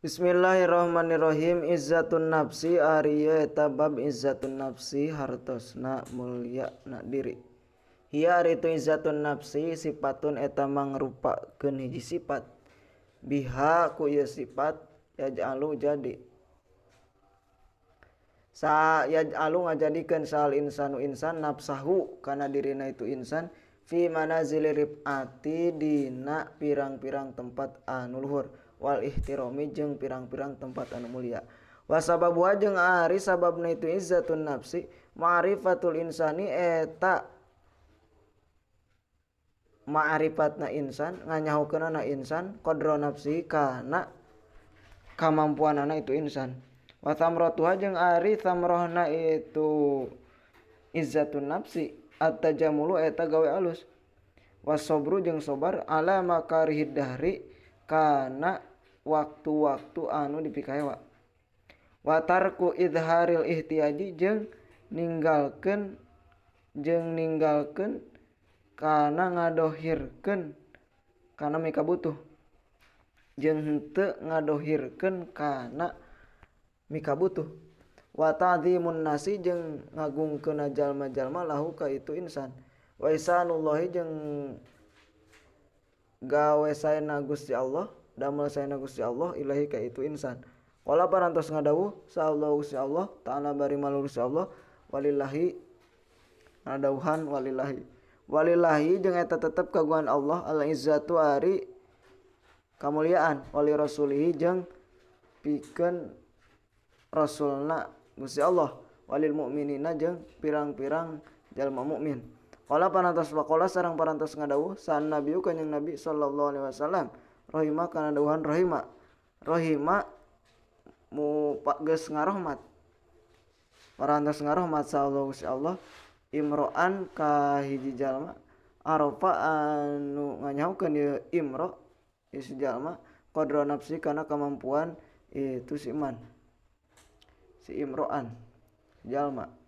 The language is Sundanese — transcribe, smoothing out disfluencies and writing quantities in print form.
Bismillahirrahmanirrahim. Izzatun nafsi ari eta bab izzatun nafsi hartosna mulia na diri. Hiya ari itu izzatun nafsi sifatun eta mangrupakeun hiji sifat. Biha ku ieu sifat yaj'alu jadi. Sa yaj'alu ngajadikeun sal insanu insan nafsahu kana dirina itu insan fi manazili rif'ati dina pirang-pirang tempat anu luhur wal ihtirami jeung pirang-pirang tempat anu mulia. Wa sababu jeung ari sababna itu izzatun nafsi ma'rifatul insani eta ma'rifatna insan nganyahokeunana insan qadra nafsi kana kamampuanana itu insan. Wa thamratuha jeung ari thamrohna itu izzatun nafsi at-tajamulu eta gawe alus. Wasobru jeung sobar ala makarihid dahri kana waktu-waktu anu dipikahewa. Wa tarku idharil ihtiyaji jeung ninggalkeun kana ngadohirkeun kana mikabutuh jeung henteu ngadohirkeun kana mikabutuh. Wa ta'zimun nasi jeung ngagungkeun jalma-jalma lahu ka itu insan. Wa isanullahi jeung gawe saena Gusti Allah, damel saena Gusti Allah ilahi ka itu insan. Wala parantos ngadawuh sa Allah Gusti Allah ta'ala bari malur Gusti Allah walillahi ngadawuhan walillahi. Walillahi jeung eta tetep kagungan Allah al izzatu ari kamuliaan wali rasulihi jeung pikeun rasulna Gusti Allah walil mukminina jeung pirang-pirang jalma mukmin. Qala parantos waqala sareng parantos ngadawuh san nabiyu kanjing Nabi sallallahu alaihi wasallam rahima kana dawuhan rahima rahima mu pak geus ngarohmat parantos ngarohmat sallallahu Gusti Allah imro'an ka hiji jalma arafa anu nganyahokeun ieu imro ieu si jalma qadra nafsi kana kamampuan itu si iman si imro'an jalma.